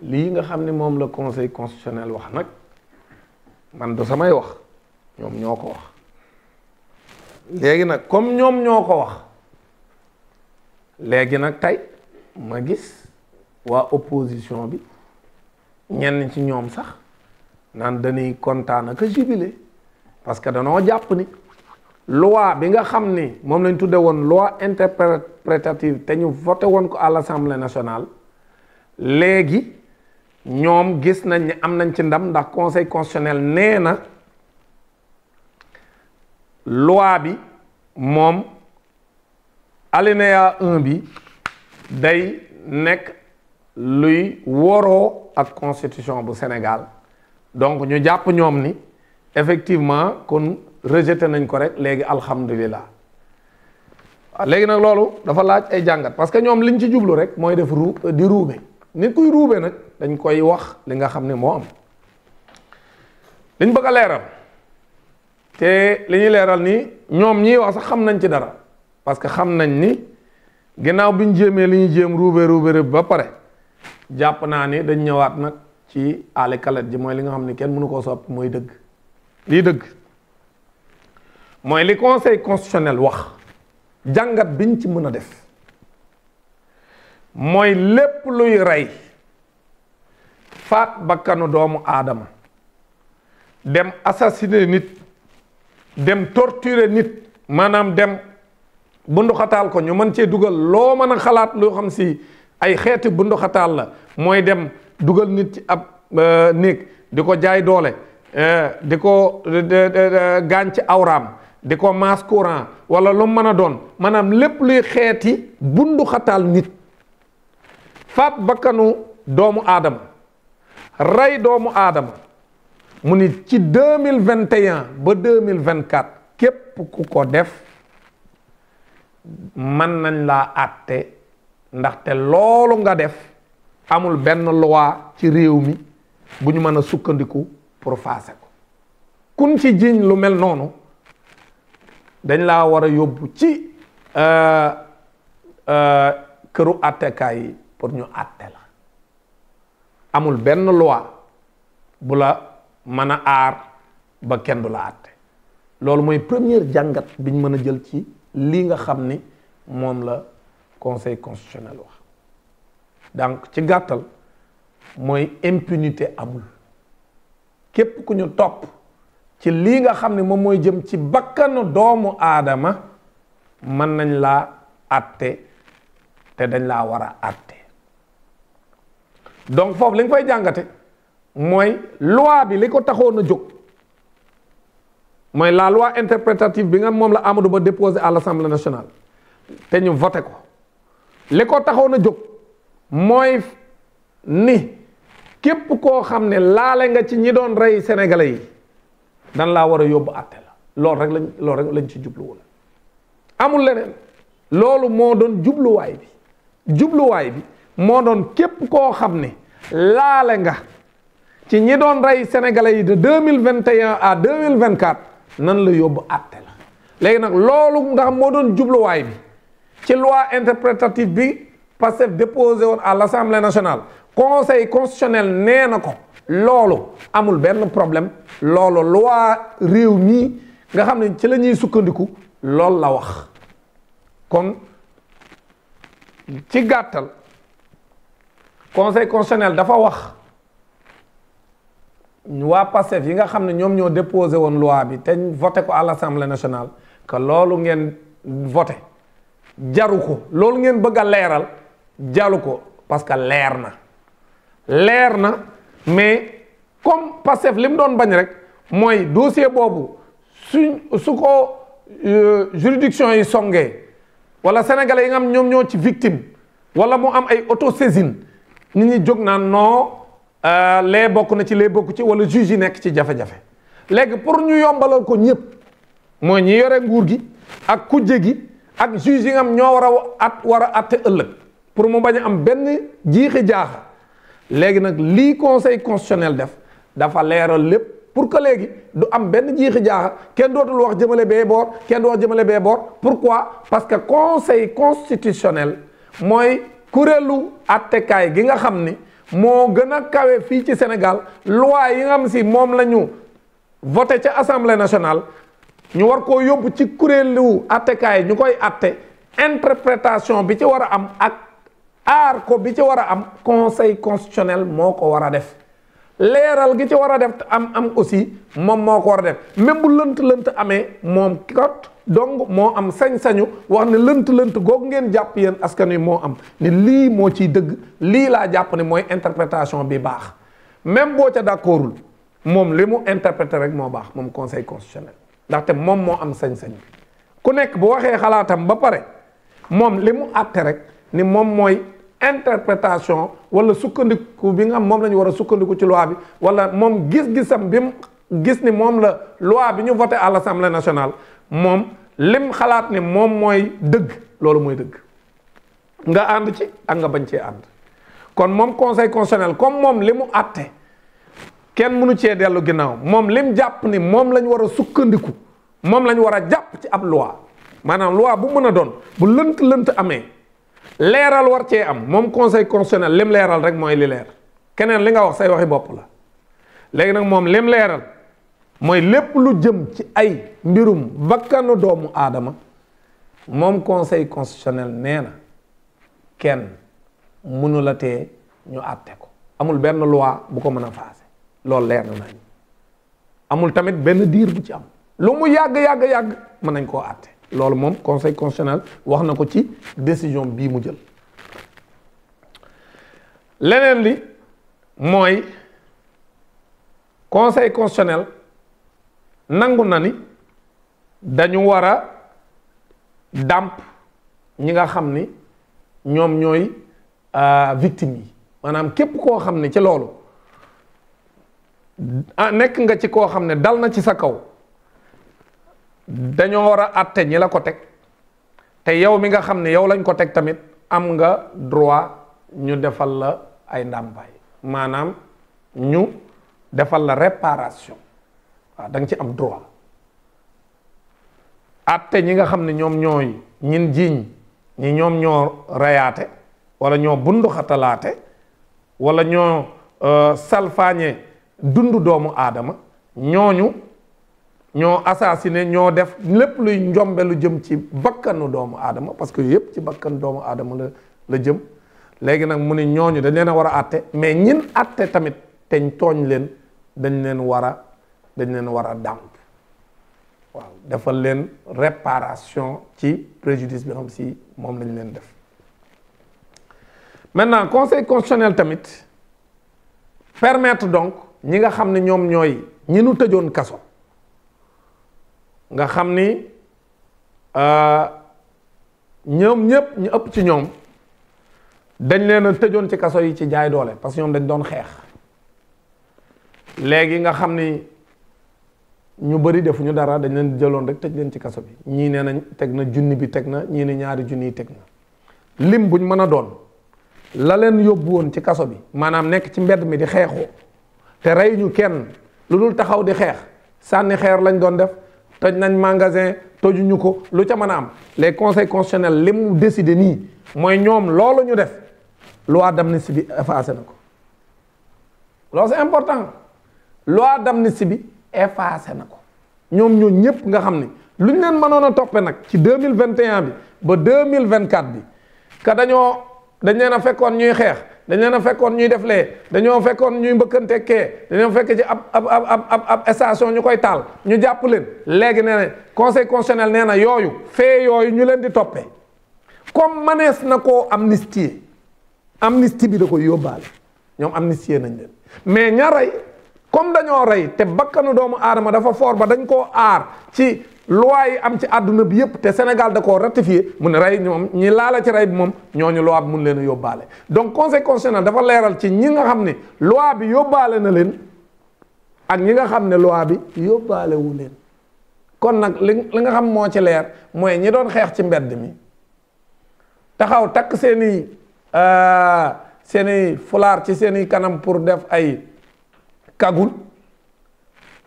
lii nga xam ne moom la conseil constitutionnel wax nag man du samay wax ñoom ñoo ko wax léegi nag comme ñoom ñoo ko wax léegi nag tey ma gis waa opposition bi ñenn ci ñoom sax naan dañuy kontaan ak jubilé parce que danoo jàpp ni loi bi nga xam ni moom lañ tudde woon loi interprétative te ñu voté woon ko à l'Assemblée nationale léegi ñoom gis nañ ni am nañ ci ndam ndax conseil constitutionnel nee na loi bi moom alinéa 1 bi day nekk luy woroo ak constitution bu Sénégal donc ñu jàpp ñoom ni effectivement kon rejeté nañ ko rek léegi alhamdulilah léegi nag loolu dafa laaj ay jàngat parce que ñoom liñ ci jublu rek mooy def di ruube nit kuy ruube nag dañ koy wax li nga xam ne moo am liñ bëgg a leeral te li ñuy leeral ni ñoom ñiy wax sax xam nañ ci dara parce que xam nañ ni ginnaaw bi ñu jéemee li ñu jéem ruube ba pare jàpp naa ni dañ ñëwaat nag ci aale kalet ji mooy li nga xam ne kenn mënu koo soppi mooy dëgg lii dëgg mooy li conseil constitutionnel wax jàngat biñ ci mën a def mooy lépp luy rey faat bakkanu doomu aadama dem assassiner nit dem torturer nit maanaam dem bunduxataal ko ñu mën cee dugal loo mën a xalaat loo xam si ay xeeti bunduxataal la mooy dem dugal nit ci ab néeg di ko jaay doole di ko gaañ ci awraam di ko masse courant wala lu mën a doon maanaam lépp luy xeeti bunduxataal nit faat bakkanu doomu aadama rey doomu aadama mu ni ci 2021 ba 2024 képp ku ko def mën nañ laa àtte ndaxte loolu nga def amul benn loi ci réew mi bu ñu mën a sukkandiku pour faase ko kun ci jiiñ lu mel noonu dañ laa war a yóbbu ci këru àttekaay yi pour ñu àtte la amul benn loi bu la mën a aar ba kenn du la àtte loolu mooy première jàngat biñ mën a jël ci lii nga xam ni moom la conseil constitutionnel wax donc ci gàttal mooy impunité amul képp ku ñu topp ci lii nga xam ne moom mooy jëm ci bakkanu doomu aadama mën nañ laa àtte te dañ laa war a àtte donc foofu li nga fay jàngate mooy loi bi li ko taxoon a jóg mooy la loi interprétative bi nga moom la Amadou Ba déposé à l'Assemblée nationale te ñu voté ko li ko taxoon a jóg mooy ni képp koo xam ne laale nga ci ñi doon rey sénégalais yi dan laa war a yóbbu àtte la loolu rek lañ ci jubluwul amul leneen loolu moo doon jubluwaay bi moo doon képp koo xam ne laale nga ci ñi doon rey sénégalais yi de 2021 à 2024 nan la yóbbu àtte la léegi nag loolu nga xam moo doon jubluwaay bi ci loi interprétative bi Pastef déposé woon à l'Assemblée nationale conseil constitutionnel nee na ko loolu amul benn problème loolu loi réew mii nga xam ne ci la ñuy sukkandiku loolu la wax kon ci gàttal conseil constitutionnel dafa wax waa Pastef yi nga xam ne ñoom ñoo déposé woon loi bi te voté ko à l'Assemblée nationale que loolu ngeen voté jaru ko loolu ngeen bëgg a leeral jaru ko parce que leer na mais comme Pastef li mu doon bañ rek mooy dossier boobu su ko juridiction yi songee wala sénégalais yi nga xam ñoom ñoo ci victime wala mu am ay autosaisine nit ñi jóg naan non lee bokk na ci lee bokk ci wala juge yi nekk ci jafe-jafe léegi pour ñu yombalal ko ñëpp mooy ñi yore nguur gi ak kujje gi ak juge yi nga xam ñoo war a atte ëllëg pour mu bañ a am benn jiixi jaaxa léegi nag lii conseil constitutionnel def dafa leeral lépp pour que léegi du am benn jiixi jaaxa kenn dootul wax jëmale bee boor kenn du wax jëmale bee boor pourquoi parce que conseil constitutionnel mooy kuréelu attekaay gi nga xam ni moo gën a kawe fii ci Sénégal loi yi nga xam si moom la ñu voté ca assemblée nationale ñu war koo yóbbu ci kuréelu attekaay ñu koy atte interprétation bi ci war a am ak aar ko bi ci war a am conseil constitutionnel moo ko war a def leeral gi ci war a def am aussi moom moo ko war a def même bu lënt amee moom kot donc moo am sañ-sañu wax ne lënt googu ngeen jàpp yéen askan wi moo am ni lii moo ciy dëgg lii laa jàpp ne mooy interprétation bi baax même boo ca d'accordul moom li mu interprété rek moo baax moom conseil constitutionnel ndaxte moom moo am sañ-sañ bi ku nekk bu waxee xalaatam ba pare moom li mu àtte rek ni moom mooy interprétation wala sukkandiku bi nga xam moom la ñu war a sukkandiku ci loi bi wala moom gis-gisam bi mu gis ni moom la loi bi ñu voté à l'Assemblée nationale moom lim xalaat ni moom mooy dëgg loolu mooy dëgg nga ànd ci ak nga bañ cee ànd kon moom conseil constitutionnel comme moom li mu àtte kenn mënu cee dellu ginnaaw moom lim jàpp ni moom la ñu war a sukkandiku moom la ñu war a jàpp ci ab loi maanaam loi bu mën a doon bu lënt amee leeral war cee am moom conseil constitutionnel lim leeral rek mooy li leer keneen li nga wax say waxi bopp la léegi nag moom lim leeral mooy lépp lu jëm ci ay mbirum bakkanu doomu aadama moom conseil constitutionnel nee na kenn mënu la tee ñu àtte ko amul benn loi bu ko mën a faase loolu leer na nañ amul tamit benn diir bu ci am lu mu yàgg mën nañ koo àtte loolu moom conseil constitutionnel wax na ko ci décision bii mu jël leneen li mooy conseil constitutionnel nangu na ni dañu war a dàmp ñi nga xam ni ñoom ñooy victimes yi maanaam képp koo xam ne ci loolu nekk nga ci koo xam ne dal na ci sa kaw dañoo war a àtte ñi la ko teg te yow mi nga xam ne yow lañ ko teg tamit am nga droit ñu defal la ay ndàmpaay maanaam ñu defal la réparation waaw da nga ci am droit àtte ñi nga xam ne ñoom ñooy ñin jiiñ ñi ñoom ñoo reyaate wala ñoo bunduxatalaate wala ñoo salfaañe dundu doomu aadama ñooñu ñoo assassiné ñoo def lépp luy njombe lu jëm ci bakkanu doomu aadama parce que yépp ci bakkanu doomu aadama la jëm léegi nag mu ne ñooñu dañ leen a war a àtte mais ñin àtte tamit teñ tooñ leen dañ leen war a dàmp waaw defal leen réparation ci préjudice bi xam si moom lañ leen def maintenant conseil constitutionnel tamit permettre donc ñi nga xam ne ñoom ñooy ñi nu tëjoon kaso nga xam ni ñoom ñëpp ñu ëpp ci ñoom dañ leen a tëjoon ci kaso yi ci jaay doole parce que ñoom dañ doon xeex léegi nga xam ni ñu bëri defuñu dara dañ leen jëloon rek tëj leen ci kaso bi ñii nee nañ teg na junni bi teg na ñii ne ñaari junni yi teg na lim buñ mën a doon la leen yóbbu woon ci kaso bi maanaam nekk ci mbedd mi di xeexoo te rey ñu kenn lu dul taxaw di xeex sànni xeer lañ doon def toj nañ magasin tojuñu ko lu ca mën a am les conseils constitutionnels li mu décidé nii mooy ñoom loolu ñu def loi d'amnistie bi effacé na ko loolu c'est important loi d'amnistie bi effacé na ko ñoom ñoo ñëpp nga xam ni lu ñu leen mënoon a toppe nag ci 2021 bi ba 2024 bi ka dañ leen a fekkoon ñuy xeex dañ leen a fekkoon ñuy def lee dañoo fekkoon ñuy mbëkkante kee dañoo fekk ci ab station ñu koy taal ñu jàpp leen léegi nee na conseil constitutionnel nee na yooyu fee yooyu ñu leen di toppee comme manees na koo amnistier amnistie bi da koy yóbbaale ñoom amnistier nañ leen mais ña rey comme dañoo rey te bakkanu doomu aadama dafa fort ba dañ koo aar ci loi yi am ci àdduna bi yépp te Sénégal da koo ratifié mu ne rey ñoom ñi laala ci rey bi moom ñooñu loi bi mun leen a yóbbaale donc conseil constitutionnel dafa leeral ci ñi nga xam ne loi bi yóbbaale na leen ak ñi nga xam ne loi bi yóbbaale wu leen kon nag li nga xam moo ci leer mooy ñi doon xeex ci mbedd mi taxaw takk seeni fulaar ci seeni kanam pour def ay kagul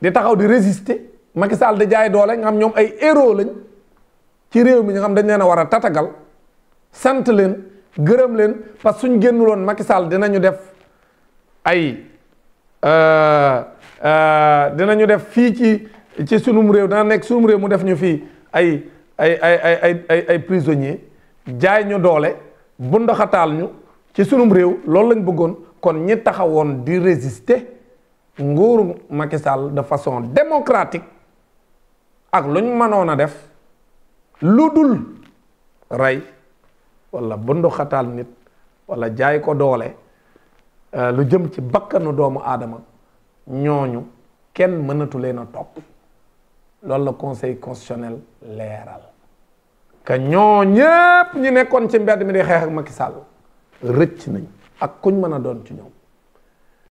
di taxaw di résister Macky Sall di jaay doole nga xam ñoom ay héros lañ ci réew mi nga xam dañ leen a war a tatagal sant leen gërëm leen parce que suñ génnuloon Macky Sall dinañu def ay dinañu def fii ci sunum réew dana nekk sunum réew mu def ñu fii ay prisonniers jaay ñu doole bu ndoxataal ñu ci sunum réew loolu lañ bëggoon kon ñi taxawoon di résister nguuru Macky Sall de façon démocratique ak lu ñu mënoon a def lu dul rey wala bu ndoxataal nit wala jaay ko doole lu jëm ci bakkanu doomu aadama ñooñu kenn mënatu leen a topp loolu la conseil constitutionnel leeral que ñoo ñépp ñi nekkoon ci mbedd mi di xeex ak Macky Sall rëcc nañ ak kuñ mën a doon ci ñoom